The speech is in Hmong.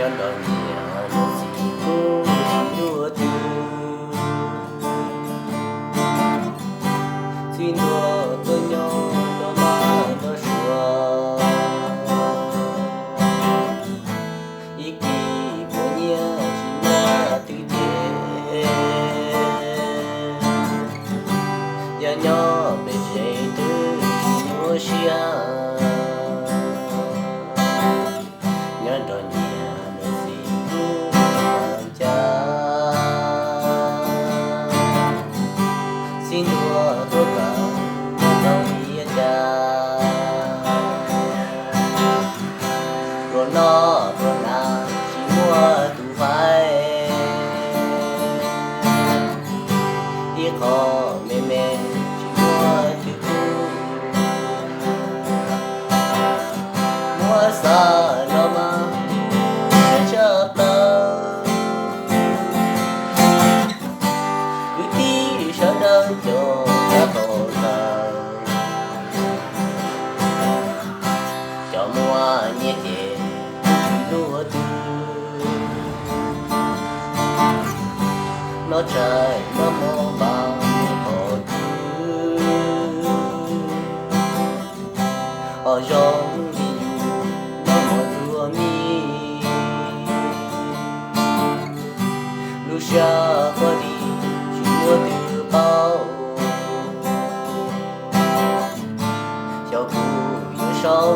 Nyob nrog niam los txiv kuj tsis luaj twg, txij ntua tuaj nyob nrog mab nrog suav, ib kis puas nyiaj tsis muaj twg ces, yog nyob pem tsev twb tsis nyuaj siab. Nyob nrog niam nrog txiv kuj ncaj, txij ntua tuaj kawm tau ib cas, pluas noj pluas hnav tsis muaj tus faib, ib qho me me tsis muaj twg pub. Muab xav los mas siab tshaj plaws, kwv tij sawv daws cov tau tau taws, cov muaj nyiaj ces tsis luaj twg, noj tshais noj hmo npam qhov twg, ho zoo li yus noj mov tuag mi, lub siab quaj li tsis muaj twg paub, xyov kuv yuav sau